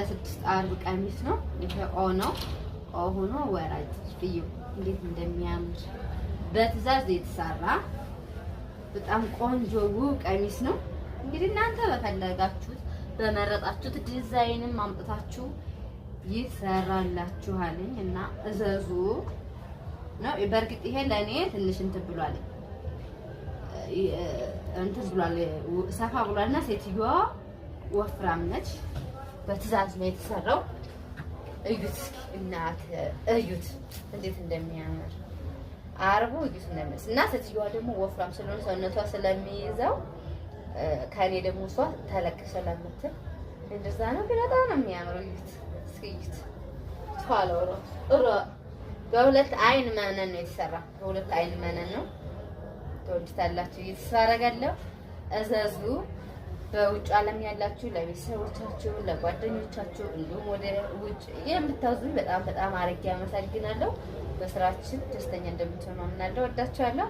6 አርብ ቀሚስ ነው። ይሄ ኦ ነው። ኦ ሆኖ ወራጅ እዩ እንዴት እንደሚያምር በትዕዛዝ የተሰራ በጣም ቆንጆ ውብ ቀሚስ ነው። እንግዲህ እናንተ በፈለጋችሁት በመረጣችሁት ዲዛይንም አምጥታችሁ ይሰራላችኋልኝ እና እዘዙ ነው። በእርግጥ ይሄ ለእኔ ትንሽ እንትን ብሏል እንትን ብሏል ሰፋ ብሏል እና ሴትዮዋ ወፍራም ነች። በትዕዛዝ ነው የተሰራው። እዩት እስኪ እናት እዩት እንዴት እንደሚያምር አርቡ እዩት እንደሚያምር እና ሴትዮዋ ደግሞ ወፍራም ስለሆነ ሰውነቷ ስለሚይዘው ከእኔ ደግሞ እሷ ተለቅ ስለምትል እንደዛ ነው። ግን በጣም ነው የሚያምረው። እዩት እስኪ እዩት። ቷለው በሁለት አይን መነን ነው የተሰራ። በሁለት አይን መነን ነው። ትወዱታላችሁ። ተስፋ አደርጋለሁ። እዘዙ። በውጭ ዓለም ያላችሁ ለቤተሰቦቻችሁ፣ ለጓደኞቻችሁ እንዲሁም ወደ ውጭ የምታዙኝ በጣም በጣም አድርጌ አመሰግናለሁ። በስራችን ደስተኛ እንደምትሆኑ አምናለሁ። ወዳችኋለሁ።